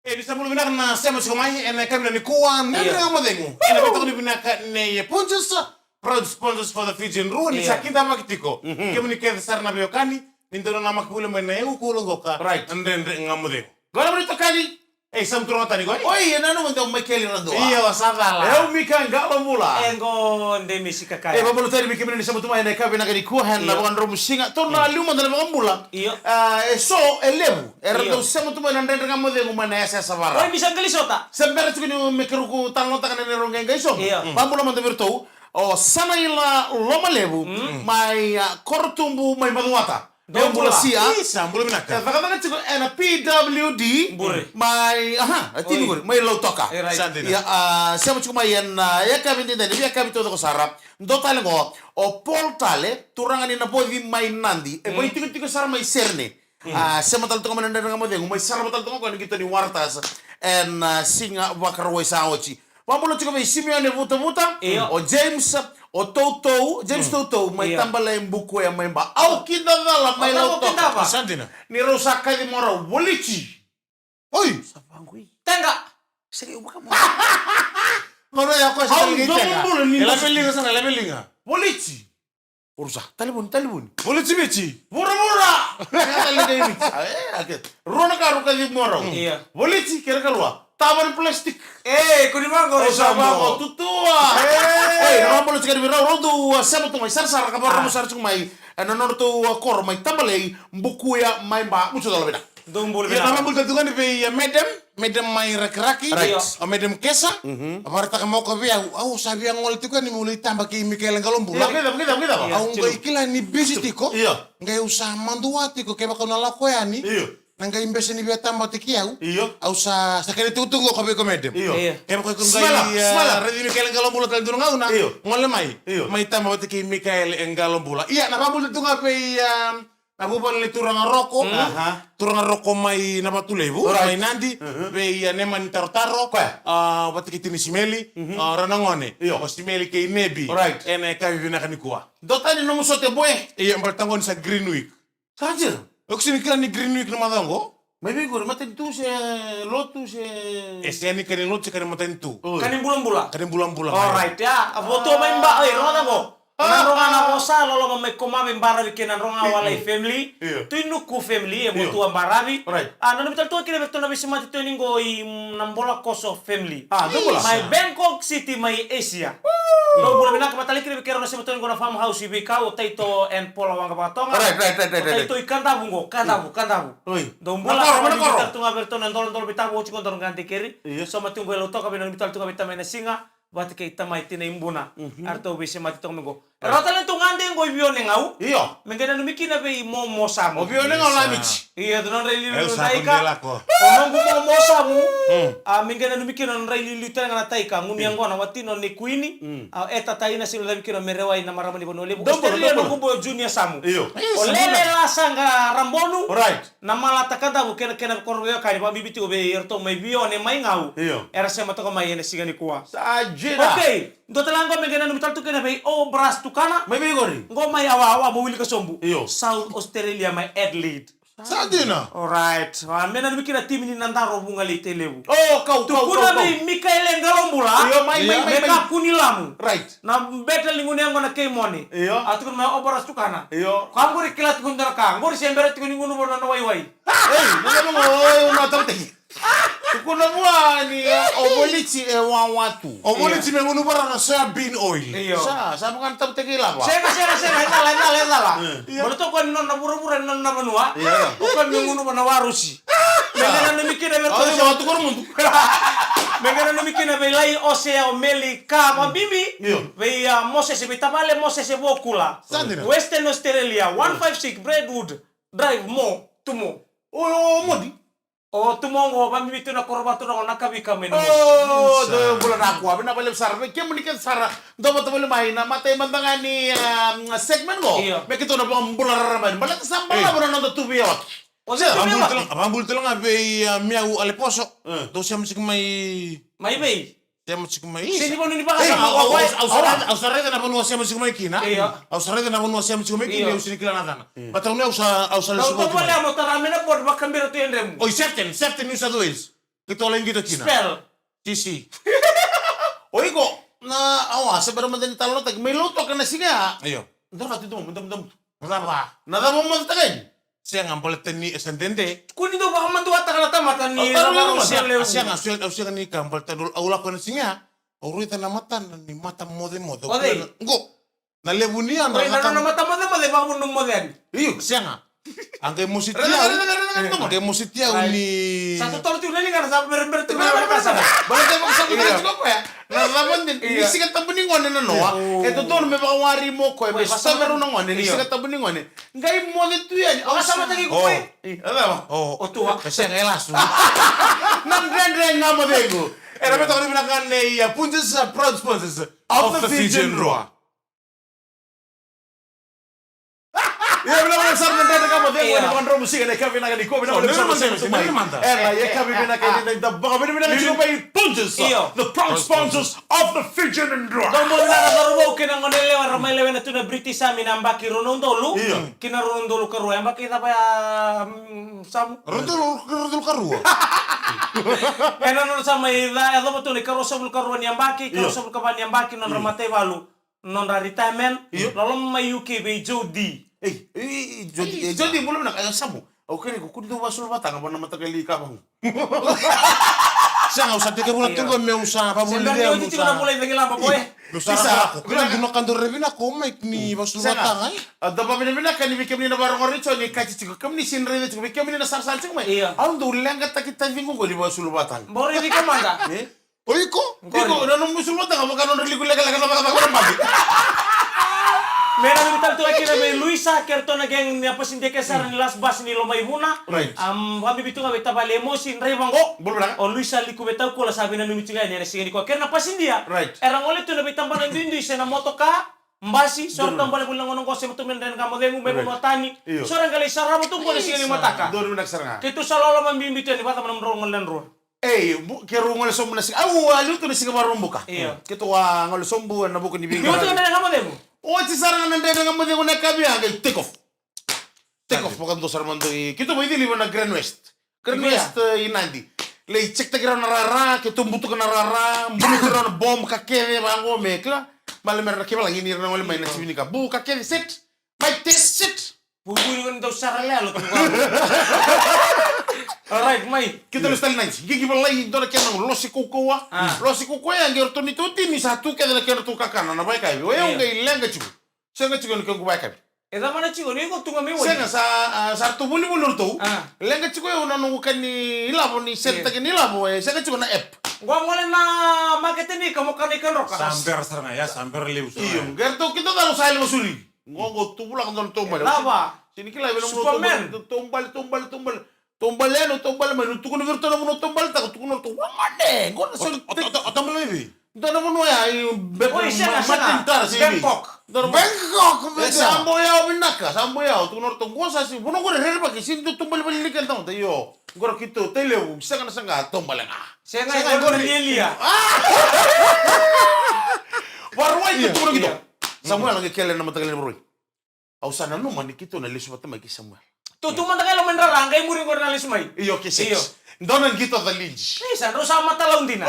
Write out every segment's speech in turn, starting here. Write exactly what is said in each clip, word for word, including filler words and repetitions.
E, ni sa bula vinaka na sema tiko mai ena yakavi nikua, na Dredre Ga Mo Cegu. Ena veitokoni vinaka nei Pontus, proud sponsors for the Fijian Drua, ni sa kidavaki tiko. Kemuni kece sara na veiwekani, ni dou na namaka voli mai na yau ko Loqoka. Right. Na Dredre Ga Mo Cegu. Qo na vuli tokani. Ei, sa mu turaga tani qo. Oi, e nanuma dou mai keli na dua. Io, sa cala. E au Mika Qalo Bula. E qo Demisi Kakai. E, vakabula tani vei kemuni ni sema tu mai ena yakavi vinaka nikua, ena vakadromu siga. Tou na liu mada na vakabula. Io. A, e so, e levu. Era dau sema tu mai na Dredre Ga Mo Cegu mai na yasayasa vara. Oi, mi sa qali sota. Se bera tiko ni me keruku talanoataka na neirau qaiqai sobu. Io. Vakabula mada vei iratou. O Sanaila Lomalevu, mai, a, Korotubu, mai Macuata. Dou bula. Bula sia. Isa, bula vinaka. E cakacaka tiko ena P W D. Bure. Mai, aha, a timi qori, mai Lautoka. E, right. Sa dina. Ia, a, sema tiko mai ena, a, yakavi dina, ni yakavi taucoko sara. Dua tale qo, o Paul Tale, turaga ni Navoci mai Nadi. E, mm, mai tikotiko sara mai Sydney. Mm. A, sema tale toka mai na Dredre Ga Mo Cegu, mai sarava tale toka qo ena qito ni Waratahs. Ena, a, siga Vakarauwai sa oti. Vakabula tiko vei Simeone Vutavuta, io, o James, o Toutou, James, mm, Toutou, mai, io, Tabale, Bukuya, mai Ba. Au kidacala mai Lautoka. Au kidava. Sa dina. Ni rau sa kaci mo rau. Voliti. Oi. Sa vaqui. Tenga. Sega, eu vaka mo. Mo rau ya ko sa. Au kidacala tiko bula ni. Ela veliga sana, ela veliga. Voliti. Urusa, talevoni, talevoni. Voliti Viti. Vuravura. Talevoni Viti. A, e, ake. Rua na ka rau kaci mo rau. Ia. Voliti, kena ikarua. Tava ni plastic. E, ko ni vaqo, o sa vaqo, tutua. E. E, na vakabula tiko vei rau, rau dau, a, sema tu mai sarasara, ka vaka rau, a, sara tiko mai. E, na nodratou, a, koro mai Tabalei, Bukuya, mai Ba, musu dola vina. Dou bula vinaka. Ia, na vakabula tiko yani vei, a, madam. Madam mai Rakiraki. Right. O Madam Kesa. Mhm. A vakaraitaka mai o koya vei au, au sa via gole tiko yani meu lai taba kei Mikaele Qalobula. Io, kidava, kidava, kidava. Au qai kila ni busy tiko. Io. Qai au sa madua tiko kevaka au na lako yani. Io. Na qai bese ni via taba tiko kei au. Io. Au sa, sa kena tukutuku qo vei ko Madam. Io. Io. Kevaka ko qai, smala, a, smala, raici Mikaele Qalobula tale dua na gauna. Io. Gole mai. Io. Mai taba vata kei Mikaele Qalobula. Ia, na vakabula tu ga vei, a, na vuvale ni Turaga Roko. Mm. Aha. Turaga Roko mai Navatulevu, right, mai Nadi, mhm, vei, a, Nemani Tarotaro. Koya. A, vata kei Tini Simeli, mhm, a, ra na gone. Io. O Simeli kei Nebi. Right. Ena yakavi vinaka nikua. Dua tani nomu sote boy. Io, baleta qo ni sa Green Week. Sa dina. O iko sega ni kila ni Green Week na macawa qo? Mai vei qori, matanitu se lotu se? E sega ni ka ni lotu se ka ni matanitu. Oi. Ka ni bulabula. Ka ni bulabula. All right, ya. A votu mai Ba, oi, rogoca qo. Ah. Nadroga na vosa, loloma mai Komavi, baravi kei Nadroga Walai family. Io. Tui Nuku family, e, io, votu a baravi. Right. A, nanumi tale tu ga kina vei ratou na veisemati tu yani qo i, mm, na Bola Koso family. Ah, dou bula. Mai Bangkok City, mai Asia. Woo! Dou bula vinaka, vata tale kina vei keirau na sema tu yani qo na farmhouse i Veikau, o Taito and Paula Waqavakatoga. Right, right, right, right, right. O Taito i Kadavu qo, Kadavu, Kadavu. Oi. Dou bula, na koro, na koro. Tale tu ga vei ratou na dolodolo veitabu oti qo, dou qai dikeri. Io. Soma tu qo e Lautoka, veinanumi tale tu ga vei tamai Nasiga vata kei tamai Tinaibuna. Mhm. Eratou veisemati toka mai qo. Io. Rawa tale tu ga de qo i Vionegau. Io. Me qai nanumi kina vei Momo Samu. O Vionegau Lamici. Io, tu nodra iliuliu na taika. O noqu Momo Samu. Mm. A, me qai nanumi kina nodra iliuliu tale ga na taika. Gunu yaqona, watina o Nei Kuini. Mm. A, e tataina, se ludavi kina o Merewai na marama ni Vanua Levu. Dou bula, Australia, dou bula. Noqu bo Junior Samu. Io. O Lele Lasaqa Rabonu. Right. Na Malata Kadavu kei na, kei na koro veiwekani, vakabibi tiko vei iratou mai Vione, mai Gau. Io. Era sema toka mai ena siga nikua. Sa dina. Okay. Dua tale ga qo me qai nanumi tale tu kina vei Obras Tukana. Mai vei qori? Qo mai Awawa, mo wilika sobu. Io. South Australia, mai Adelaide. Sa dina. Alright. A, me nanumi kina timi ni Nadaro Vugalei Tailevu. O, kau, kau, kau, kau. Tukuna vei Mikaele Qalobula. Io, mai, mai, mai, mai. Me kakua ni lamu. Right. Na beta liguna yaqona kei Mone. Io. A tukuna mai Obras Tukana. Io. Ka qori kila tiko dua na ka. Qori se bera tiko ni gunuva na nona waiwai. Ei, na, na, na, na, na, na, na, na, na, Tukuna vua ni, a, o Voliti e wawa tu. O Voliti me gunu vara na soya bean oil. Io. Sa, sa vaka na tabuteki lava. Sega, sega, sega, e cala, e cala, e cala. Io. Baleta o koya ni nona vuravura, ni nona vanua. Io. O koya me gunu vara na warusi. Me qai nanumi kina vei iratou. Io, tukuru mudu. Me qai nanumi kina vei Lai, Osea, o Meli, ka, vakabibi. Io. Vei, a, Mosese, vei tavale Mosese Vokula. Sa dina. Western Australia, one five six Braidwood Drive, Mo, Tumo. O, o, Modi. O Tumo qo, vakabibi tu na koro vakaturaga o Nakavika mai na Mosi. O, dou bula na kua, vinaka vakalevu sara. Vei kemuni kece sara, dou vata voli mai na imatai mada ga ni, a, segment qo. Io. Me keitou na vakabula raraba yani. Baleta sa balavu na noda tu veiyawaki. O se tu veiyawaki. Vakabula tale ga, vakabula tale ga vei, a, Miau Aleposo. E. Dou sema tiko mai. Mai vei? Sema tiko mai. Sega ni vanua ni vakasama. Ei, au, au, au sa raica, au sa raica na vanua sema tiko mai kina. Io. Au sa raica na vanua sema tiko mai kina, io, au sega ni kila na yacana. Io. Baleta au sa, au sa lesu vata mai. Dou tovolea mo tara mai na board, vakabira tu e dremu. Oi, Sefton, Sefton, New South Wales. Keitou lai qito kina. Spell. Sisi. O iko, na, awa, se bera mada ni talanoataki. Mai Lautoka na siga ya. Io. Dua ka tu, dua, dua, dua. Na cava? Na cava o moce taka yani? Sega, baleta ni e sa dede. Ko ni dau vakamaduataka na tamata ni... Au, au, cava au, au, sega, au sega ni ka baleta ni au lako ena siga ya. Au raica na matana ni mata mocemoce. O cei? Qo. Na levu ni yadra. Oi, na nona mata mocemoce, vakavuna moce yani. Io, sega. A qai mositi au. Rega, rega, rega, rega, rega. A qai mositi au ni... Sa totolo tu na ligana, sa berebere tu na ligana, sa. Baleta ni sa... Io. Tiko koya. Na cava ni, ni... Io. Siga Tabu ni gone na noa. Io. E totolo me vakawari mo koya, me... Oi, sa sotava rau na gone ni... Io. Siga Tabu ni gone. Qai moce tu yani. Au sa mataki ko koya. Oi. Io, a cava? O. O tua. E sega, e lasu. Na dredre ga mocequ. Era me toka ni vinaka nei, uh, Punjas, uh, proud sponsors of the Fijian Drua. Ia, vinaka, vinaka sara na dredre ga mocequ. Io. Ena vakadromu siga, na yakavi vinaka nikua, vinaka, vinaka sara na sema mai. Ena yakavi vinaka, ena yakavi vinaka, vinaka tiko mai Punjas, io, the proud sponsors of the Fijian Drua. Dou bula vinaka cauravou kei na goneyalewa, ra mai lewena tu na British Army na yabaki rua na udolu. Io. Ki na rua na udolu karua, yabaki cava ya, mm, Samu? Rua na udolu, rua na udolu karua. Ena nodra sa mai ca, yacova tu na ikaruasagavulu karua ni yabaki, io, ikaruasagavulu kava ni yabaki, nodra, mm, mataivalu. Nodra retirement, io, loloma mai U K vei Jody. Ei, ei, ei, Jody, ei, ei, Jody, bula vinaka, e, Samu. Au kere ko kuni dau vasuluvataga vua na mataqali ka vaqo. Sega, au sa tekivu na tu qo meu sa vavuli. Sega, meu sa vula i cagilaba boy. Meu sa rako. Kila dua na ka dau rairai vinaka o Mike ni vasuluvataga, e? A da vavinavinaka ni vei kemuni na varogo retio ni kati tiko. Kemuni sini raica tiko, vei kemuni na sarasara tiko mai. Io. Au dau leqataki taciqu qo ni vasuluvataga. Boro i vei kemada. E? O iko? Qori. Iko, na nomu vasuluvataga, vaka nodra liku lekaleka na vakacakacaka na baki. Me nanumi tale tu ga kina vei Luisa, kei ratou na gang ni a pasidia ke sara ni last bus ni Lomaivuna. Right. Am, vakabibi tu ga vei tavale Emosi, draiva qo. Bula vinaka. O Luisa Likuveitaukula sa veinanumi tu ga yani ena siga nikua. Kei na pasidia. Right. Era gole tu na veitabana duidui se na motoka, basi, so ra taubale voli na gauna qo se vatu mai na dredre ga mocequ, mai vanua tani. Io. So ra qai lai sarava tu qo na siga ni mataka. Donu vinaka sara ga. Keitou sa loloma bibi tu yani vata mai na nomudrau gole na drua. Ei, bu-, keirau gole sobu na siga. Au a liu tu na siga Vakaraubuka. Io. Keitou a gole sobu ena vuku ni veiqaravi. Oti sara ga na dredre ga mocequ na yakavi ya, qai take off. Take off, vakadua sara mada i, keitou vaicili vei na Grand West. Grand West, e, i Nadi. Lai check taki rau na rara, keitou butuka na rara, buluti rau na bom, ka kece vaqo me kila. Male mera na kevaka ni ra na gole mai na timi ni ka. Bu, ka kece set. Mic test, set. Vuivui ni dau sara lelo tu vaqo. Alright, mai. Keitou lesu tale Nadi. Qiqi valai, dua na kena losi kaukauwa. A. Losi kaukauwa ya, qai ratou neitou timi sa tu kece na kedratou kakana, na vakayakavi. O yau qai leqa tiko. Sega tiko na kequ vakayakavi. E cava na tiko, ni ko tu ga mai wai? Sega, sa, a, sa ratou volivoli o ratou. A. Leqa tiko o yau na noqu ka ni lavo, ni setitaki ni lavo, e sega tiko na app. Qo a gole na makete ni ka mo kana i kadroka. Sa bera sara ga, ya, sa bera levu sara ga. Io, qai ratou kidacala sa yali vasuri. Qo, qo tu vulaka dua na taubale. Cava? Sini kila vei na Superman. Taubale, taubale, taubale. Taubale yani, taubale mai, niu tukuna vei iratou na vanua taubaletaka, tukuna o ratou, wagane, qo na soli. O, o, o, o taubale mai vei? Dua na vanua ya, i Beto. Oi, sega, sega. Martin Tara, sega. Bangkok. Dua na vanua. Bangkok, e, Bangkok. Sa bau yawa vinaka, sa bau yawa, tukuna o ratou, qo sa si, vanua qori rerevaki, sini dua taubale vale ni kena tamata, io. Qori keitou, Tailevu, sega na saqa, taubale ga. Sega, sega, qori ni Elia. Vakarauwai, io, tukuna keitou. Io. Samuel, qai kele na mataqali Vakarauwai. Au sa nanuma ni keitou na lesu vata mai kei Samuel. Tu, tu mada ga i loma ni rara, qai muri qori na lesu mai. Io, ke six. Io. Dua na qito caliji. Isa, drau sa matalau dina.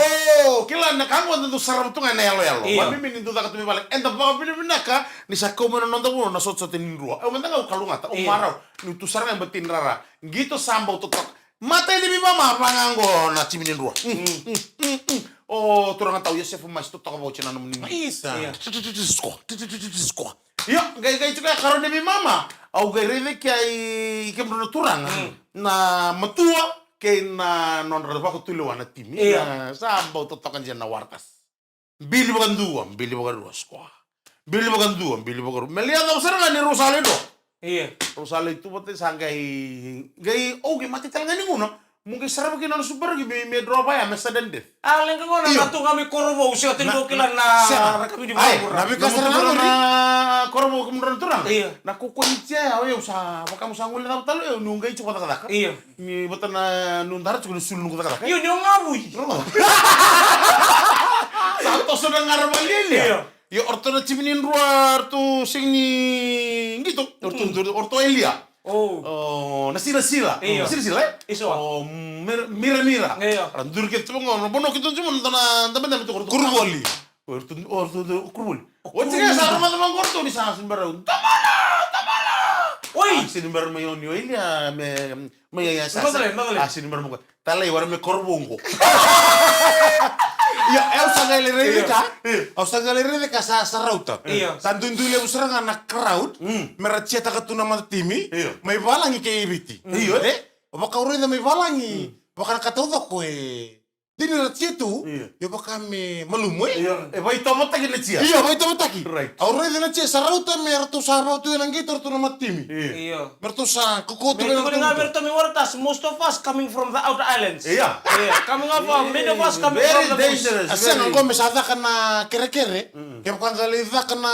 O, kila na ka qo dau sarava tu ga ena yaloyalo. Io. Vamimi ni dau caka tu mai vale. Eda vakavinavinaka ni sa kau mai na noda vanua na sotasota ni Drua. Au mada ga au kalougata, au marau. Niu tu sara ga e bati ni rara. Qito sa bau totoka. Matai ni veimama, vaga qo na timi ni Drua. Mm, mm, mm, mm. O turaga tau Iosefa Masi, totoka vauci na nomuni. Isa. Io. Sikoa. Io, qai, qai tiko ya karua ni veimama. Au qai raica kei kemudrau na turaga. Mm. Na matua kei na nodra vakatulewa na timi. Io. Na, sa bau totoka dina na Waratasi. Bili vakadua, bili vakarua, sikoa. Bili vakadua, bili vakarua. Me lia dau sara ga ni rau sa lai dro. Io. Rau sa lai tu vata sa qai, qai, au qai mate tale ga ni guna. Mo qai sarava kina na Super Rugby me, me draw vaya me sudden death. A, leqa gona. Io. Na tu ga mai Korovou, sega tale ni kila na, sega, rakavi ni, ai, vakavu. Na veika sara ga na Korovou kemudrau na turaga. Io. Na kaukaua ni tia ya, o yau sa vakamu sa gole cava tale, o yau niu qai tiko vakacakacaka. Io. Ni vata na, niu dara tiko ni sulu noqu cakacaka. Io, ni o gavui. Sa toso na gara valialia. Io. Io, o ratou na timi ni Drua, o ratou sega ni qito. O ratou, o ratou elia. O. O, na silasila. Io. Na silasila, e? Iso. O, mir-, miramira. Io. Ra duri kece tu qo, na vanua keitou tu qo, na dua na, na, na, na, na, Kuruvoli. O, ratou, o, ratou, ratou, Kuruvoli. Oti ga sa ra mata vaqo ratou ni sa sini bera, "Tamala, tamala." Oi! A, sini bera mai oni, oi, lia, me, me, ya, sa, sa. Nodale, nodale. A, sini bera mai ko. Talai, wara me Korovou qo. Io, e, au sa qai lai raica ka. Io. Au sa qai lai raica ka sa, sa rauta. Io. Sa duidui levu sara ga na crowd. Mm. Me ra cheer-taka tu na mata timi. Io. Mai valagi kei Viti. Io. E, vaka au raica mai valagi. Mm. Vaka na ka taucoko e. Dina na cheer tu. Io. Io vaka me malumu, e? Io, e vaitovotaki na cheer. Io, vaitovotaki. Right. Au raica na cheer, sa rauta me ratou sa vau tu ena qito ratou na mata timi. Io. Io. Me ratou sa koko tu me ena ratou qito. Me ratou me waratasi, most of us coming from the outer islands. Io. Io, coming up, uh, many of us coming from the bush. Very dangerous, a sega very qo me sa caka na kerekere. Mm. Kevaka qai lai caka na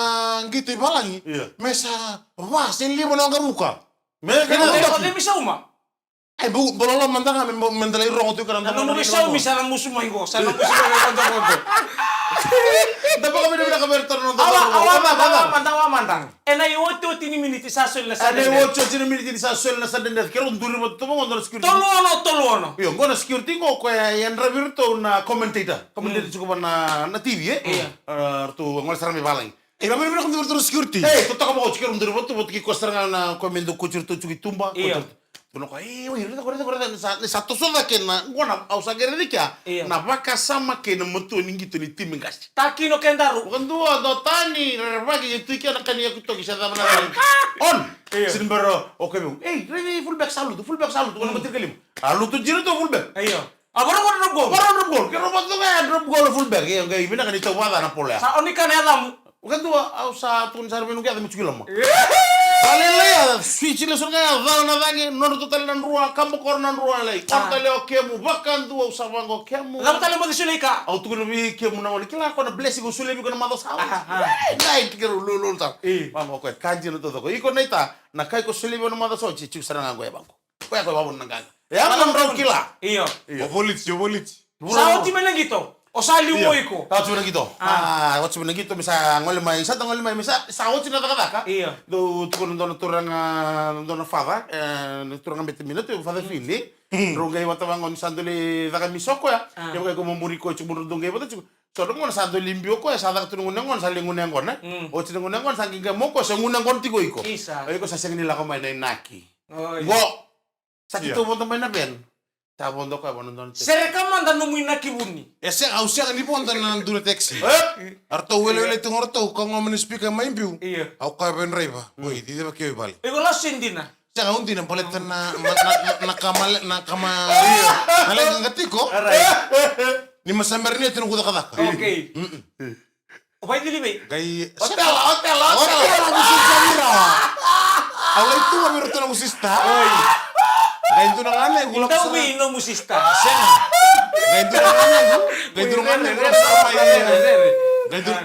qito i valagi. Io. Me sa va, se liva na waqavuka. Me kena. Kena, kena, kena, kena, kena, kena, Ai, bu-, bololo mada ga me, me da lai rogo tu i kara na nomu veisau, mi sa na musu mai qo, sa na musu mai qo, qo, qo, qo. Da vakavinavinaka vei iratou na noda. Awa, awa, mada, awa, mada, awa, mada. Ena iotioti ni miniti sa soli na sudden death. Ena iotioti ni miniti ni sa soli na sudden death. Keirau duri vata tu qo na security. Tolu ono, tolu ono. Io, qo na security qo, koya e yadravi iratou na commentator. Commentator tiko va na, na T V, e? Io. A, ratou gole sara mai valagi. E, vavinavinaka vei iratou na security. Ei, totoka vakaoti, keirau duri vata tu, vata kei koya sara ga na koya me dau kauti iratou tiko i tuba. Io. Kauti iratou. Tukuna o koya, "E, oi, raica, raica, raica, ni sa, ni sa toso cake na, qo na, au sa qai raica kea, io, na vakasama kei na matua ni qito ni timi qase." Takina o kedaru. Vakadua, dua tani, rerevaki, e tu i kea na ka ni yaku toki, se cava na cava. On! Io. Sini bera o koya vei au, "Ei, raica, fullback sa lutu, fullback sa lutu, qo na, mm, matai ni kalima." A lutu dina tu fullback. Io. A vara qo na drop goal. Vara drop goal. Keirau vata tu ga ya drop goal fullback. Io, qai vinaka ni tau vata na polo ya. Sa oni kana yacamu. Vakadua, au sa tukuna sara vei noqu yaca me tiko i loma. Vale, lele ya, switch lesu ga ya, cala na cagi, nodratou tale na drua, kabakoro na drua, lai. A. Koro tale o kemu, vakadua, au sa vaqo kemu. Cava tale mo solia i ka? Au tukuna vei kemu na gone, kila ko na blessing au solia vei iko na macawa sa oti. A, a. Ei, dai, keirau lululu tale. E. Vaqo koya, ka dina taucoko. Iko na ita, na ka iko solia vei au na macawa sa oti, tiko sara ga qo ya vaqo. Koya, koya vavuna na qaqa. E, a, drau kila. Io. Io. O voliti, o voliti. Sa oti mai na qito. O sa liu o iko. Sa oti mai na qito. A. A, oti mai na qito, me sa gole mai, sa da gole mai, me sa, sa oti na cakacaka. Io. Dau tukuna dua na turaga, dua na father, e, na turaga bete mai na tu, Father Fili. Mm. Drau qai vata vaqo ni sa dau lai caka misa o koya. A. Kevaka iko mo muri koya tiko, mo drau qai vata tiko. So drau qo na sa dau lai biu o koya, sa caka tu na gunu yaqona, sa lai gunu yaqona. Mm. Oti na gunu yaqona, sa qai qai mo koya, sa gunu yaqona tiko iko. Isa. O iko sa sega ni lako mai na inaki. Oi. Qo. Sa keitou vodo mai na van. Sa vodo koya vua na dua na teki. Sereka mada nomu inaki vuni. E sega, au sega ni vodo na dua na taxi. E? Eratou welewele tu ga o ratou, kau gomani speaker mai biu. Io. Au kaya vei draiva. Mm. Oi, cici vei keitou i vale. Iko lasu e dina. Sega, au dina baleta na, na, na, na kama, na kama, na leqa ga tiko. Alright. Ni ma sa bera ni oti noqu cakacaka. Okay. Mm-mm. O Vaicili vei? Qai otela, otela, otela. Otela, noqu sister vei rawa. Au lai tu vei iratou noqu sister. Oi. Qai dua na ganequ lako sara. Dau vei nomu sister. Sega. Qai dua na ganequ. Qai dua na ganequ lako sara mai. Qai dua.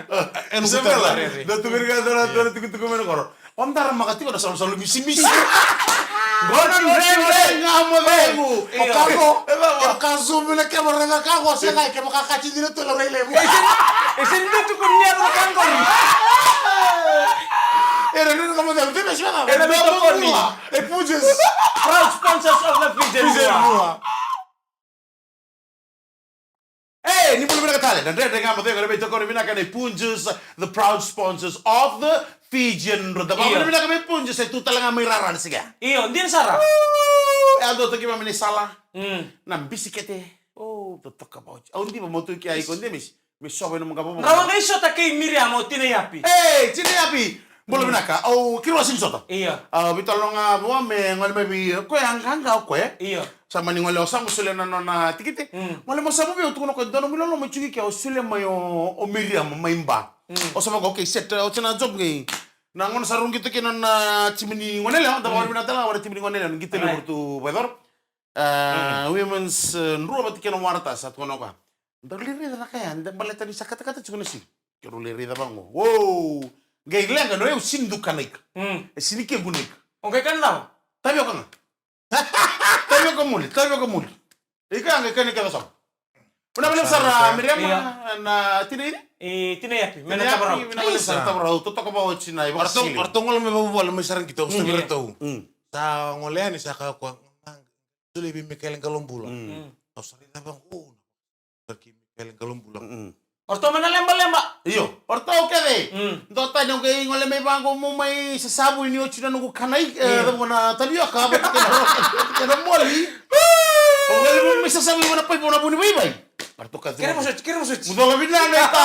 E, e, noqu tala. Dau tu vei iratou na, na tukutuku mai na koro. O daramaka tiko na salusalu misimisi. Qo na dredre ga mo cegu. O kako. E cava? O ka zoom na camera ga kako, se ga kevaka ka tini na tula rai levu. E sega, e sega ni tukuni ni yaco na ka qori. E na nuna ka mo cegu. Tena sega. E na veitokoni. E Punjas. Proud sponsors of the Fijian Drua. E, ni bula vinaka tale. Na Dredre Ga Mo Cegu, na veitokoni vinaka nei Punjas, the proud sponsors of the Fijian Drua. Da vakavinavinaka vei Punjas, e tu tale ga mai rara na siga ya. Io, dina sara. Ooh, e a dua toki mai na sala. Mm. Na bisikete. Oh, totoka vauci. Au diva mo tu ki ai ko Demis. Me sova ina mo qava. Rawa qai sota kei Miriam o Tina Yapi. E, Tina Yapi. Bula vinaka, au kiro a sini sota. Io. A, vei talo ga vua me gole mai vei koya, qaqa o koya. Io. Sa mani gole o Samu solia na nona tikite. Mm. Gole mai o Samu vei au, tukuna o koya, dua nomu iloloma e tiko i ke, au solia mai o, o Miriam mai Ba. Mm. Au sa vaqo, okay, set, au sa na job qai. Na gauna sa rau qito kina na timi ni gone yalewa, da vakavinavinaka tale ga vua na timi ni gone yalewa, qito levu tu Vaicoro. A, Women's, e, Drua vata kei na Waratasi, sa tukuna o koya. Daru lai raica na ka ya, da baleta ni sa katakata tiko na siga. Keirau lai raica vaqo. Wow! Qai leqa, no, au sini dau kana ika. Mm. E sini kequ na ika. O qai kana cava? Tavioka ga. Tavioka moli, tavioka moli. Ika qai kana ika sara. Vinaka vakalevu sara, Miriam, na Tina Yapi. E, Tina Yapi, me na Tavarau. Vinaka vakalevu sara, Tavarau, totoka vauci na ivakasisili. Eratou gole mai vakavuvale mai sara qito, au sa vei iratou. Mm. Sa gole yani sa kaya o koya, "Solia vei Mikaele Qalobula." Mm. Mm. Au sa raica vaqo, o, na, sa kei Mikaele Qalobula. Mm. O ratou mai na lebaleba. Io, o ratou kece. Mm. Dua tani au qai gole mai vaqo, meu mai sasavu ni oti na noqu kanai, e, io, cava na tavioka, vata kei na, vata kei na moli. Au qai mai sasavu ena paipo na vu ni vaivai. O ratou kece. Kere vosoti, kere vosoti. Mucola vinaka na ita.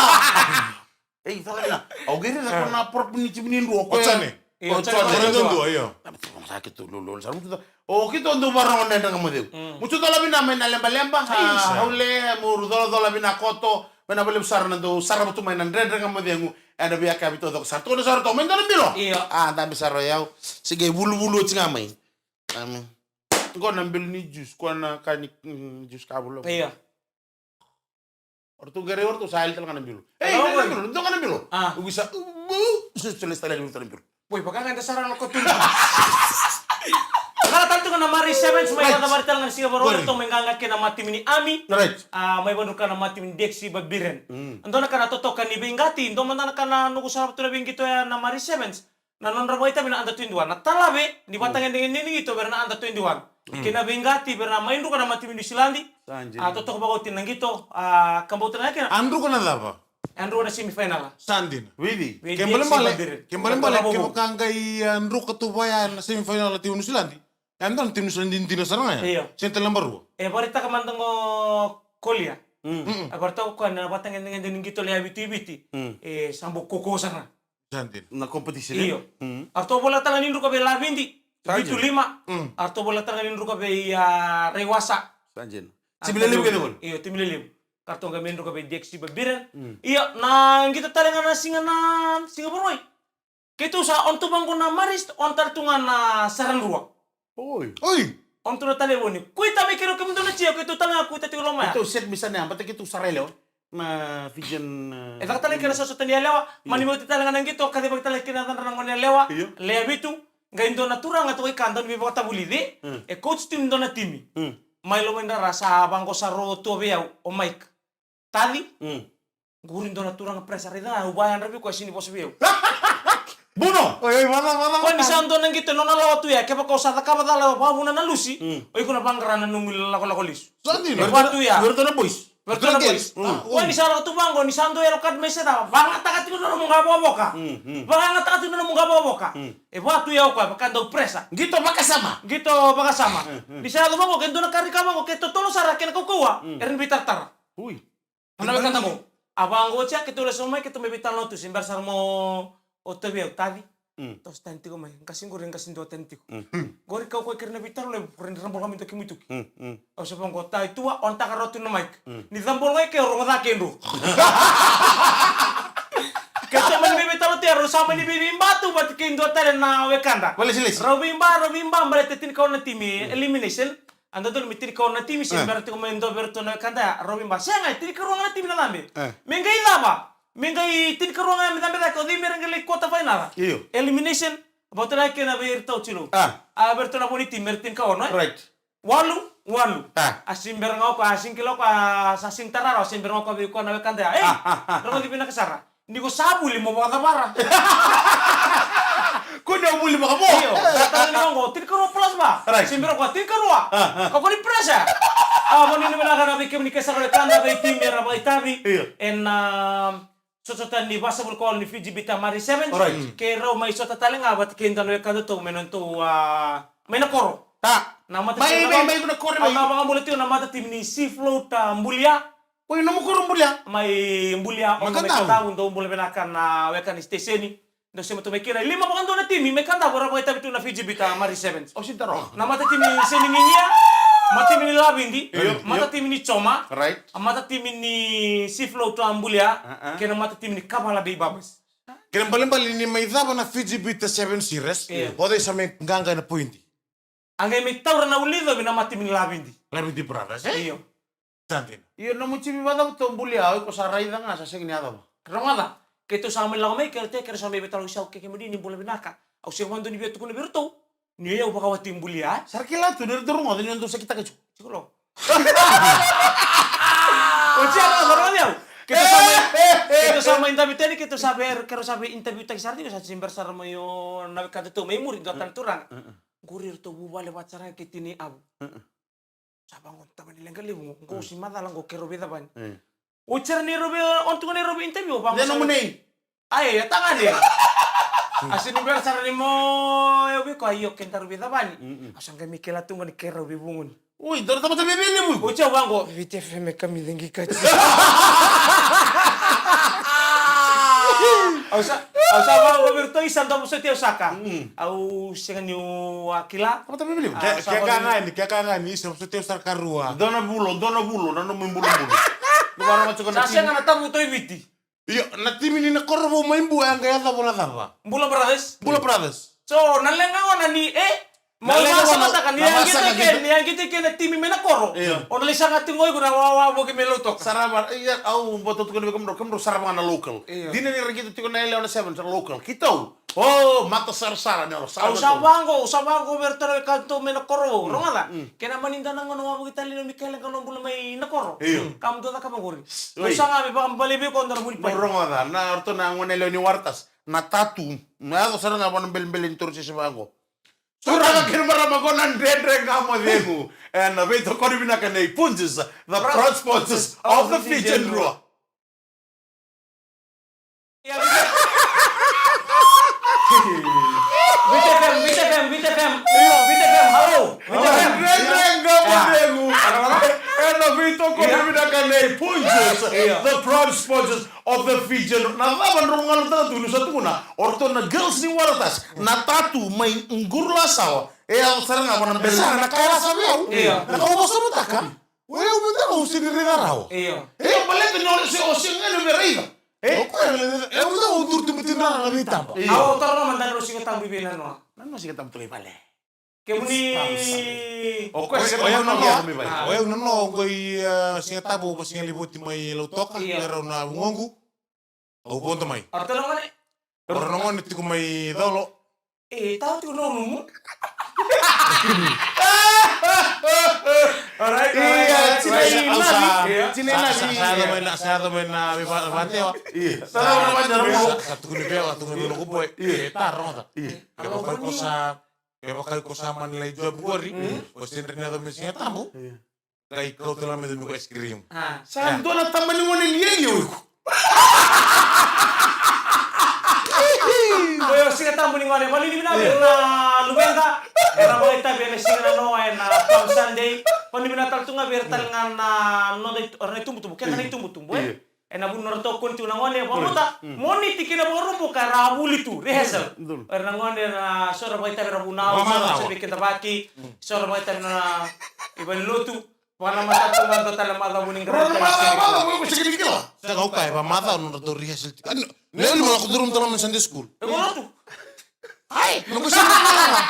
Ei, cola vinaka. Au qai raica ko na prop ni timi ni Drua. O Jone. Io, o Jone. Jone. Jone dua, io. Sa keitou lolo sara mutu. O keitou dau vakarorogo na Dredre Ga Mo Cegu. Mm. Mutu cola vinaka mai na lebaleba. Isa. A, au le, meu colacola vinaka koto. Vinaka vakalevu sara na dau sarava tu mai na Dredre Ga Mo Cegu. Ena veiyakavi taucoko sara. Tukuna sara tu mai dua na bilo. Io. A, dabe sara o yau. Se qai vuluvulu oti ga mai. Amen. Qo na bilo ni juice, ko na ka ni, mm, juice ka vula. Io. O ratou qai rai, o ratou sa yali tale ga na bilo. Ei, na bilo, dua ga na bilo. A. Ui sa, u, u, sa, sa, sa, sa, sa, bilo. Oi, vaka ga da sara na kotu. Vaka tale tu ga na Mari Sevens, mai vakacavari tale ga na siga Vakarauwai, ratou mai qaqa kina na matimi ni Ami. Right. A, mai vakadruka na matimi ni Dexi Babiren. Mm. Dua na ka na totoka ni veiqati, dua mada na ka na noqu sarava tu na veiqito ya na Mari Sevens. Na nodra vakaitavi na under twenty-one. Na talave ni vakatagedegede ni qito vei ira na under twenty-one. Mm. Kei na veiqati vei ira na mai druka na matimi Niusiladi. Sa dina. A, totoka vakaoti na qito, a, kabau tale ga kina. A druka na cava? A druka na semifinal. Sa dina. Vei cei? Vei Dexi Babiren. Kena ibalebale, kena ibalebale, kevaka qai, a, druka tu vaya na semifinal na timi Niusiladi. E dua na timi Niusiladi dina sara ga ya. Io. Sega tale na barua. E vakaraitaka mada qo o Kolia. Mm. Mm. E vakaraitaka o koya na vakatagedegede ni qito lewe vitu i Viti. Mm. E sa bau kaukaua sara ga. Sa dina. Na competition, e? Io. Mm. A ratou voleka tale ga ni druka vei Lavidi, sa dina, vitu lima. Mm. A ratou voleka tale ga ni druka vei, a, Raiwasa. Sa dina. A, timi lelevu kece gona. Io, timi lelevu. Ka ratou qai mai druka vei Dexi Babiren. Mm. Io, na qito tale ga na siga, na siga Vakarauwai. Keitou sa on tu vaqo na Marist, on tale tu ga na Saradrua. Oi. Oi. On tu na talevoni. Kuita mai keirau kemudou na jia, keitou tale ga kuita tiko loma ya. Keitou set misane ya, baleta keitou sa ra yalewa. Na Fijian, e, e caka tale ga kina sotasota ni yalewa. Io. Mani mai oti tale ga na qito, kacivaki tale ga kina yacadra na gone yalewa. Io. Lewe vitu. Qai dua na turaga toka i ka dau ni veivakatavulici. Mm. E coach tu ni dua na timi. Mm. Mai loma i dra ra sa vaqo sa ro tu vei au, o Mike. Taci. Mm. Qori dua na turaga pressure, raica ga, au vayadra vei koya, sega ni vosa vei au. Buno! Oi, oi, vada, vada, vada. Koya ni sa dua na qito, nona lawa tu ya, kevaka o sa cakava cala, o vakavuna na lusi, mm, o iko na vaqara na nomu ilakolako lesu. Sa dina. E vaka tu ya. Vei iratou na boys. Vei iratou na boys. Mm. Koya ni sa lako tu vaqo, ni sa dua yellow card mai se cava, vagataka tiko na nomu qavokavoka. Mm, mm. Vagataka tiko na nomu qavokavoka. Mm. E vaka tu ya o koya, vaka dau pressure. Qito vakasama. Qito vakasama. Mm, mm. Ni sa yaco vaqo, ke dua na ka rika vaqo, ke totolo sara kena kaukauwa, mm, era na veitaratara. Ui. Na wekada qo. A vaqo oti ya, keitou lesu mai, keitou mai veitalanoa tu, se bera sara mo o Tavi au, Tavi. Mm. Toso tani tiko mai, qase qori, qase dua tani tiko. Mm. Qori kau koya kei ira na veitalanoa, qori ni ra bolo mai dua kemu ituki. Mm, mm. Au sa vaqo, tai tua, on taka rau tu na mic. Mm. Ni cabolo ga i ke, au rogo cake e dru. Keitou mani mai veitalanoa tu ya, rau sa mani veiveiba tu vata kei dua tale na wekada. Valesilesi. Rau veiba, rau veiba, baleta tinikaono na timi, mm, elimination. A dodonu me tinikaono na timi, se, e, bera tiko mai dua vei iratou na wekada ya, rau veiba. Sega, e tinikarua ga na timi na cabe. E. Me qai cava? Me qai tinikarua ga me cabe cake, o cei me ra qai lai quarter final? Io. Elimination, vata na kena vei iratou tiko. A. A, vei iratou na vo ni timi, me ra tinikaono, e? Right. Walu, walu. A. A sega ni bera ga o koya, a sega ni kila o koya, a sa sega ni tara rawa, a sega ni bera ga o koya vei koya na wekada ya. Ei, a, a, a, rogoci vinaka sara. Ni ko sa vuli mo vakacavara. Ko ni a vuli vakavo. Io, sa tale ni oqo, tinikarua plus va. Right. Sega ni bera ko tinikarua. A, a. Ka ko ni pressure. A, mo ni na vinaka na vei kemuni ke sara wekada, vei timi era vakaitavi. Io. Ena, um, sotasota ni vasagavulu ka walu ni Fiji Bitter Mari Sevens. Right. Kei rau mai sota tale ga vata kei dua na wekadatou me nodatou, a, mai na koro. Ta. Na mata mai, timi mai, na mai, mai na koro, mai. Na vakabula tiko na mata timi ni Sea Float, a, Bulia. Oi, nomu koro Bulia? Mai Bulia, o mai Kadavu. Kadavu, dou bula vinaka na weka ni siteseni. Dou sema tu mai kina. E lima vakadua na timi mai Kadavu era vakaitavi tu na Fiji Bitter Mari Sevens. Au sega ni taroga. Na mata timi ni Senigigia, mata timi ni Lavidi, io, mata timi ni Joma, right, a mata timi ni Sea Float, a, Bulia, a, a, kei na mata timi ni Kavala Bay Babas. Kena ibalebale ni mai cava na Fiji Bitter Seven Series, io, o cei sa mai qaqa ena poidi? A qai mai taura na ulicovi na mata timi ni Lavidi. Lavidi Brothers, e? Io. Sa dina. Io, nomu timi vakacavuta o Bulia, o iko sa raica ga sa sega ni yacova. Rogoca, keitou sa mai lako mai, keitou, keitou sa mai veitalanoa, au sa, ke kemuni ni bula vinaka. Au sega vakadua ni via tukuna vei iratou ni o yau vakawati Bulia, e? Sa ra kila tu ni ratou rogoca ni o dou sakitaka tiko. Tiko lo. Oti ya, rogoca, rogoca au. Keitou sa mai, keitou sa mai davi tani, keitou sa vei, keitou sa vei interview taki sara tiko, sa se bera sara mai o na wekadatou mai muri, dua tale turaga. Qori iratou vuvale vata sara ga kei tinai Avu. Sa vaqo, tamani leqa levu qo, qo si macala qo keirau veicavani. Oti sara ni rau vei, o tu ga ni rau vei interview, vaqo. Dena sara. Munei. Ai, e tagane. A se ni bera sara ni mo, e vei koya, io, kedaru veicavani. Au sa qai mai kila tu ga ni keirau veivuguni. Oi, dou tamata veiveilevui. Oti au vaqo. Viti F M e kamica qi kati. Au sa, au sa vaqo vei iratou, isa, dou vosoti au saka. Au sega niu a kila. Tamata veiveilevui. Ke, ke ka ga ni, ke ka ga ni, isa, vosoti au sara karua. Dua na vulo, dua na vulo, na nomu ibulubulu. Sa sega na tavu toi Viti. Io, na timi ni na koro vou mai Bua e a qai yacova na cava? Bula Brothers. Bula Brothers. So, na leqa gona ni, e? Na leqa gona, vakasamataka, ni a qito i ke, ni a qito i ke na timi mai na koro. Io. O na lai saga tiko iko na wawa voki mai Lautoka. Sarava, ia, au bau tukuna vei kemudrau, kemudrau sarava ga na local. Io. Dina ni ra qito tiko na yalewa na seven, sa local. Keitou. O, mata sarasara ni oro, sarava. Au sa vaqo, au sa vaqo vei iratou na wekaqu mai na koro. Rogoca. Kena mani dua na gauna wavoki tale ni o Mikaele Qanobula mai na koro. Io. Ka mudou cakava qori. Oi. Au sa ga vei vakabale vei iko dua na vunipai. Rogoca, na ratou na gone yalewa ni Waratasi. Na tatu. Na yaco sara ga vua na belebele ni torosese vaqo. Turaga kei na marama, qo na Dredre Ga Mo Cegu. Ena veitokoni vinaka nei Punjas, the proud sponsors of the Fijian Drua. Viti F M, Viti F M, Viti F M. Io. Viti F M, hello. Viti F M. Io. Ena veitokoni vinaka nei Punjas, the proud sponsors of the Fijian. Na cava drau galo tale tu ni sa tukuna? O ratou na girls ni Waratasi, na tatu mai Qurulasawa. E yaco sara ga vua na bele. Sa na kaya sa vei au. Io. Na ka au vosa mataka. O yau mada au sega ni raica rawa. Io. E, baleta ni o se, o sega ni via raica. E? O koya na lewe, e, au mada au duri tu mada na veitaba. Io. Au taro mada na Siga Tabu i vei na noa. Na noa Siga Tabu tu i vale. Kemuni. O koya Siga Tabu na noa. O yau na noa, o koya, e, Siga Tabu, o Siga Livoti mai Lautoka, io, e rau na vugoqu. Au vodo mai. Arta na gone. Ora na gone tiko mai Colo. E, tau tiko na unumu. Alright, alright, alright. Ia, tinai Navi. Ia, tinai Navi. Sa yaco mai na, sa yaco mai na veivatewa. Ia. Sa yaco mai na veivatewa. Sa tukuni vei au, sa tukuni vei noqu boy. Ia. E, ta rogoca. Ia. Kevaka iko sa, kevaka iko sa mani lai job qori, o sega ni yaco mai Siga Tabu. Ia. Qai kauta la me cumi ko ice cream. Sa dua na tama ni gone lialia o iko. Oi, o Siga Tabu ni gone. Vanuinui vinaka vei ira na luveda. Era vakaitavi ena siga na noa ena Palm Sunday. Vanuinui vinaka tale tu ga vei ira tale ga na noda i, ira na itubutubu. Keda na itubutubu, e? Ena vuna nodra tokoni tu na gone, vakamata. Moniti kei na Vakaraubuka era a vuli tu, rehearsal. Era na gone, era so era vakaitavi era vunau, so era vakaitavi keda vaki, so era vakaitavi na ivanilotu. Vakanamata tu ga dua tale macawa ni qara. Sega, au kaya, vakamacawa nodratou rehearsal tiko. Ni o ni mo lako curuma tale mai Sunday school. E, vaka tu. Ai, noqu sega ni lako.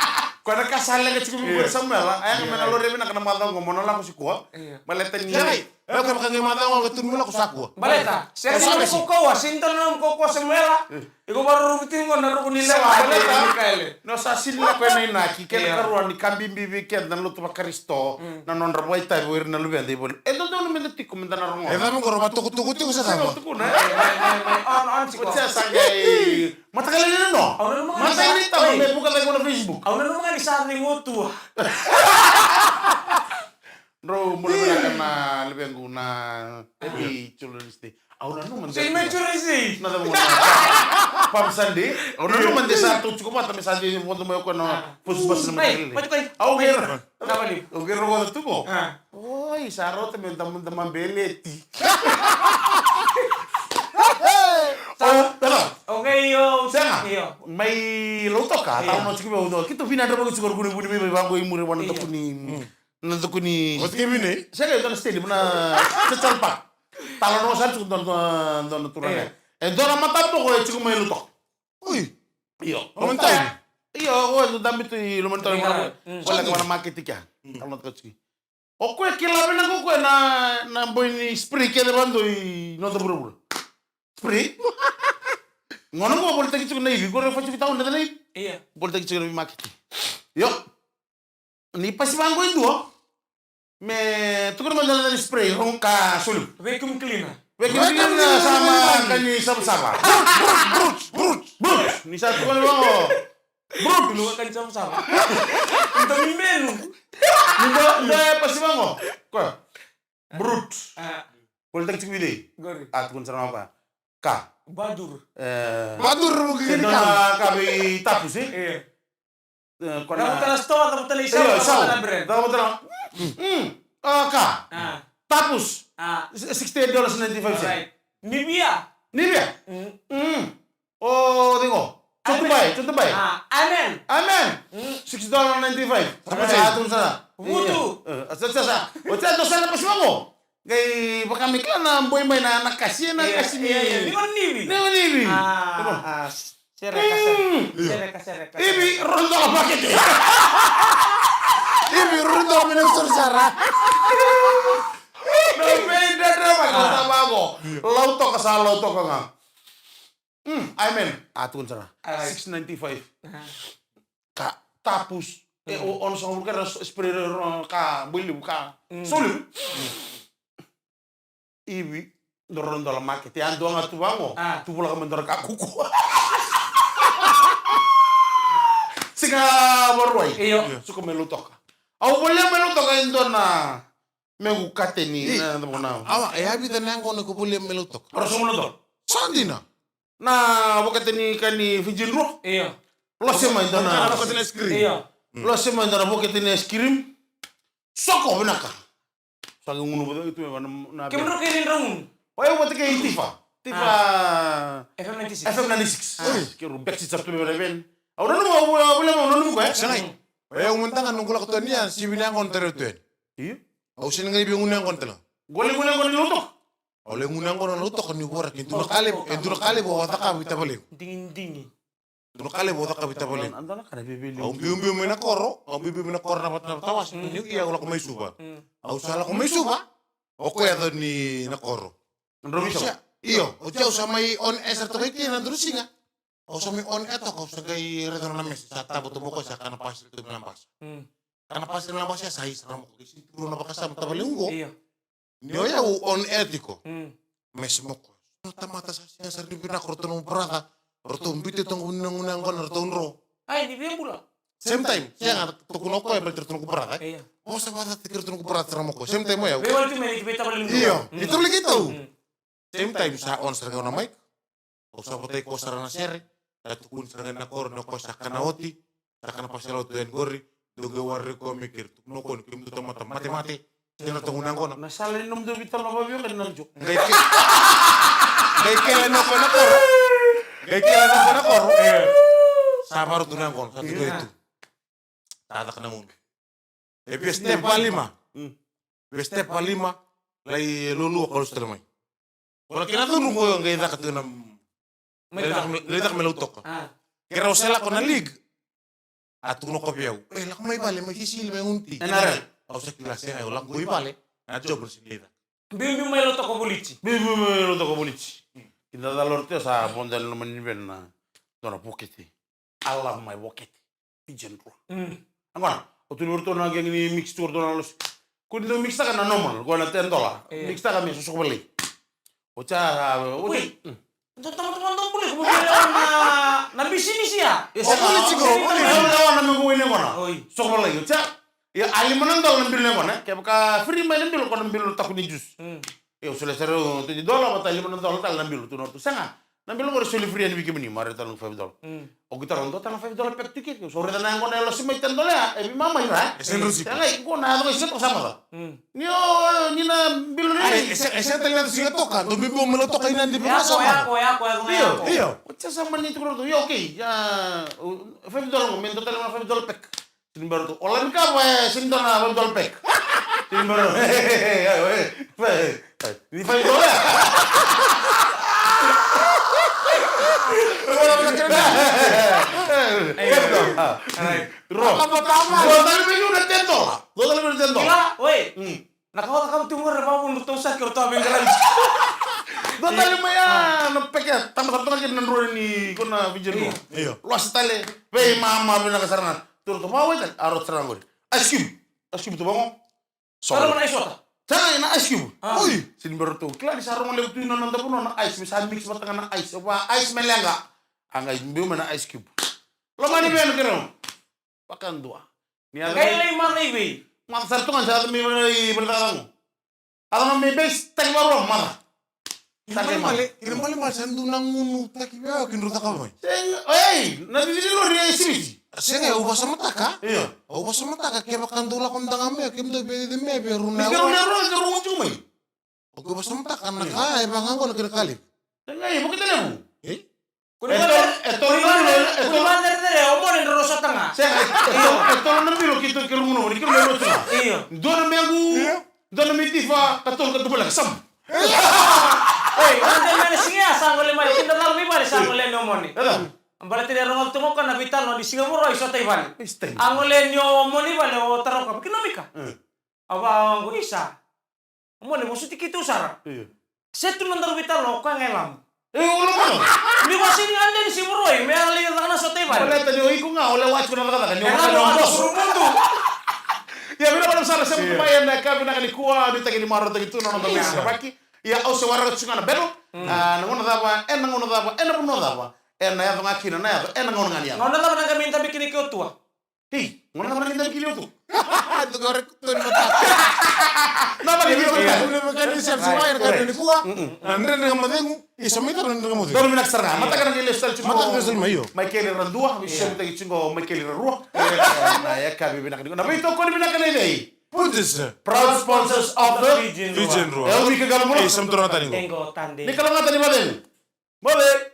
Koya na ka sa leqa tiko mai qori Samuela. Ai, me na lori vinaka na macawa qo mo na lako sikua. Baleta ni. Ai, e, kevaka qai macawa qo, qai tu ni mo lako sa kua. Baleta. Sega ni nomu kaukauwa, sega ni dua na nomu kaukauwa Samuela. Iko vakarorogo tiko qo na ruku ni lewa. Baleta. Mikaele. No sa sega ni lako ena inaki, kena karua ni ka bibi vei keda na lotu vaKarisito. Na nodra vakaitavi o ira na luveda i vale. E dodonu meda tiko, meda na rogoca. E cava qo, rau vatokotoka tiko se cava? Tukuna, e? Mai, mai, mai. On, on tiko. Oti sa qai. Mataka lailai na noa. Au nanuma ga ni sa, mataka ni tau me buka cake na Facebook. Au nanuma ga ni sa cegu tu. Drau bula vinaka na levequ na happy Children's Day. Au nanuma de. Same Children's Day. Na cava gona? Palm Sunday. Au nanuma de sa tu tiko vata me sa de vodo mai o koya na first bus na mataka lailai. Au kei ira. Au kei ira vodo tu qo. Oi, sa rauta me da, da mabeleti. Sega. Mai Lautoka, tau na tiko vei au. Keitou vinadra vaka tiko na kuni vuni mai vaqo i muri vua na dakuni. Na dakuni. Oti kei vinei? Sega, e dua na stadium na Churchill Park. Talanoa sara tiko dua na, dua na turaga. E dua na mataboko e tiko mai Lautoka. Ui. Io. Loma ni tauni. Io, o e dabe tu i loma ni tauni. Io. Koya lako vua na maketi kea. Talanoataka tiko. O koya kila vinaka o koya na, na boy ni spray kece vakadua i noda vuravura. Spray. Gona qo volitaki tiko na ivi, qo ra fai tiko tauni na ivi. Io. Volitaki tiko na veimaketi. Io. Ni pasi vaqo e dua. Me tukuna mada na spray, rau ka soli. Vacuum cleaner. Vacuum cleaner, sa ma ka ni savasava. Brush, brush, brush, brush. Ni sa tukuna vaqo. Brut. Luka kan sama-sama. Nda mimenu. Nda, nda e pasi vaqo. Koya. Brut. Ah. Volitaki tiko vei cei? Qori. A, tukuna sara ga o koya. Ka. Badur. E. Badur, mo kikini ka. Ka vei Tapus, e? Io. E, ko na. Cavuta na store, cavuta na isau, cavuta na brand. Cavuta na. Mm. A, ka. Ah. Tapus. Ah. Sixty-eight dollars ninety-five cents. Alright. Nivea. Nivea? Mm. Mm. O, cei qo? Amen. Tutubai, tutubai. Ah, amen. Amen. Mm. Six dollar ninety-five. Amen. A, tukuna sara. Vutu. Io. E, sa, sa, sa. O sa, dou sa na pasi vaqo. Qai vaka me kila na boi mai na, na kasi, na kasi ni. Io, io. Ni qo nivi. Ni qo nivi. Ah, ah. Sereka, sereka. Mm. Sereka, sereka. Ivi, rua na dola makete. Ivi, rua na dola me na sori sara. No, me dredre mai, ko sa vaqo. Io. Lautoka sa, lautoka ga. Mm, amen. A, tukuna sara. Alright. Six ninety-five. Aha. Ka Tapus. E, mm, o, ono sa vuru kera spray ro, ro, ka boi levu ka. Mm. Sau levu. Mm. Ivi, dua na dola makete. A dua ga tu vaqo. A. Tu volaka me dua na ka kuku. Siga Vakarauwai. Io. Suka mai Lautoka. Au volia mai Lautoka e dua na mequ kateni. Io. Na, na, na. Awa, e a vica na yaqona ko volia mai Lautoka? Ruasagavulu na dola. Sa dina. Na vokete ni ka ni Fijian Drua. Io. Lose mai dua na. Vokete ni ice cream. Io. Mm. Lose mai dua na vokete ni ice cream. Soko vinaka. Sa qai gunu vata tu me vana na. Kemudrau kei ni drau gunu. O yau vata kei Tifa. Tifa. Ah. F M ninety-six. F M ninety-six. Ah. Oi, keirau backseat sa tu me vana ven. Au nanuma, au, au, au, au nanuma ko e. Segai. Mm. O yau mada ga noqu lako tu yani, sivi na yaqona, tarai au tu yani. Io. Au sega ni qai via gunu yaqona tale ga. Qo lai gunu yaqona ni Lautoka. Au lai gunu yaqona na Lautoka niu voraki. E dua na ka levu, e dua na ka levu au a cakava i tavalequ. Digidigi. Dua na ka levu au cakava i tavalequ. Au biubiu mai na koro, au biubiu mai na koro na vata, na vatawase, niu ia au lako mai Suva. Mm. Au sa lako mai Suva, o koya yaco ni na koro. Drau veisau? Io, oti au sa mai on air toka i ke na dua na siga. Au sa mai on air toka, au sa qai raica na message, sa tavoto mai o koya, sa kana parcel tu mai Labasa. Mm. Kana parcel mai Labasa, sa isa na moko, qai sini tu na vakasama tavalequ qo. Io. Ni o yau on air tiko. Mm. Message mai o koya. Na tamata sa sega sara ni vinaka, o ratou na nomu brother. O ratou biuta toka na gunu yaqona, o ratou dro. Ai, ni via bula. Same time, sega, tukuna o koya baleta o ratou noqu brother, e? Io. Vosa vakacaca tiko o ratou noqu brother sara mai o koya. Same time o yau. Veiwali tu mai, ni ki vei tavalequ. Io, mm, ni tavalequ keitou. Mm. Same time sa on sara ga na mic. Au sa votai koya sara na sere, sa tukuni sara ga na koro, ni o koya sa kana oti, sa kana parcel out yani qori, dou qai waraki koya me kere, tukuna o koya ni kemudou tamata matemate, sega na tau na yaqona. Na sala ni nomudou veitalanoa vakaveika ni na jo. Qai ke-, qai kele na koya na koro, qai kele na koya na koro. E. Sa vakarau tu na yaqona, sa tu qori tu. Sa caka na gunu. E via step valima. Mm. Via step valima, lai lolua ka lesu tale mai. Koya na kena cunu qo qai caka tu na. Mai lai caka me, lai caka me Lautoka. Ah. Keirau se lako na league. A tukuna o koya vei au. E, lako mai vale, mai fisili, mai gunu ti. N R L. Au sa kila sega, au lako i vale. Na job na sega ni caka. Biubiu mai Lautoka voliti. Biubiu mai Lautoka voliti. Kina cala o ratou sa vodo na loma ni veni na dua na vokete. I love my vokete. Fijian Drua. Mm. Agora, o tu ni vei ratou na gang ni mix tu o ratou na losi. Ko ni dau mix taka na normal, ko na ten dollar. Io. Mix taka me sosoka valai. O ca, o ca. Oi. Mm. Dou tamata vou dou buli, ko buli na, na bisinisi ya. Io, sa vuli tiko, vuli. Sa vuli na me ko wai ni yaqona. Oi. Sosoka valai, o ca. Ia, a lima na dola na bilu ni yaqona, e? Kevaka free mai na bilu, ko na bilu na taku ni juice. Mm. Io, solia sara o twenty dola, vata lima na dola tale na bilu, tu na tu. Sega. Na bilu qori soli free yani vei kemuni, marautaka tale na five dollar. Mm. O qai tara dua tale na five dollar pack tu ke. Au sa raica na yaqona e losi mai ten dollar ya, e veimama ira, e? E sega ni rauti. Sega, qo na yaco qai sega toka sa mata. Mm. Ni o, ni na bilu ni. Ai, e sega, e sega tale ni yaco sega toka, dou biubiu mai Lautoka i Nadi. Yako, yako, yako, yako, io, yako. Io. O ca sa mani tukuna tu, io, okay, ya, o, five dollar qo, me dua tale na five dollar pack. Sini bera tu. O lami ka va, e, sini dua na five dollar pack. Sini bera. Ni five dollar. Ro. Dua tale mai na ten dollar. Dua tale mai na ten dollar. Kila, oi. Mm. Na ka vaka tu qori, vavun tu sa kiro tu a vengaraji. Dua tale mai ya, na peke, tama sa toka kina na drone ni, ko na Fijian Drua. Io. Losi tale, veimama vinaka sara ga. Turu tu, vawai tale, a rauta sara ga qori. Ice Cube. Ice Cube tu vaqo. Sa rogo na ice water? Sa na ice cube. Ah. Oi. Sini bera tu. Kila ni sa rogo levu tu na noda vanua na ice. Me sa mix vata ga na ice. Va ice me leqa. A qai biu mai na ice cube. Lomani vei na keirau. Vakadua. Ni a Qai lai maca i vei? Maca sara tu ga sa yaco mai vale, i vale cakacaka. A yaco mai base, taki varua, maca. Ira Taki male, maca. Ira male male sa dua na gunu taki vei au kei drau cakava mai. Sega, ei, na cici ni lori e simiti. Sega, au vasamataka. Io. Au vasamataka, kevaka dou lako mada ga mai, kemudou vei cei mai, vei rua na Ni keirau awa. Ni rua, keirau tiko mai. Au vasamataka na ka e vaka qo na kena ka levu. Sega, e vakatalevu. E? Kuni E vale, tolu, e tolu kuni na vale, bilo, e kuni tolu. Vale, tere, tere, o mone dra rosa tanga. Sega, e tolu, e tolu na bilo ki tu, ki rumu, ni ki rumu, rosa. Io. Dua na mequ, Io. Dua na mitifa, ka tolu ka tubulaka, sam. Ei, vale, mene siga ya, sa gole mai, kinda lalo mai vale, sa gole ni o mone. Eda. Bale tere rongo tu mo ka na vital, no di siga mo roi, so tai vale. Istai. A gole ni o mone vale, o taroka, kina mika. Mm. Ava, o isa. Mone, mo suti keitou sara. Io. Se tu na daru veitalanoa, o koya ga e lamu. E, o lamu. Ni ko sini ande ni simu roi, me a lai caka na sota i vale. Baleta ni o iko ga, o lewa tiko na cakacaka, ni o E vaka lamu ni o a boso. Suru mudu. Ia, vinaka vakalevu sara, sema tu mai ena ka vinaka nikua, nuitaki ni marautaki tu na noda Isa. Veisorovaki. Ia, au se waraka tiko ga na belo. Mm. A, na gauna cava, ena gauna cava, ena vanua cava. Ena yaco ga kina, na yaco, ena gauna ga ni yaco. Gauna cava na qai mai dabe kina ke o tua? Ei, gauna cava na qai dabe kina o tua? Tukore kutoni mataka. Na vale, Ia, ni ia, kutoni. Ia, ni kutoni. Right, right. Mm-mm. Na dredre ga macegu, isa mai tara na dredre ga macegu. Donu vinaka sara ga. Ia. Mataka na qai lesu tale tiko. Mataka na qai lesu tale mai, io. Maikeli Radua, Ia. Isa mai tale tiko Maikeli Rarua. Ia. Na yakavi vinaka ni. Na veitokoni vinaka nei cei? Punjas. Proud sponsors of the Fijian Drua. Fijian Drua. E, o Mika Galomula. Ei, sa mi toro na tani qo. Tengo tande. Ni kalougata ni vacegu. Vale.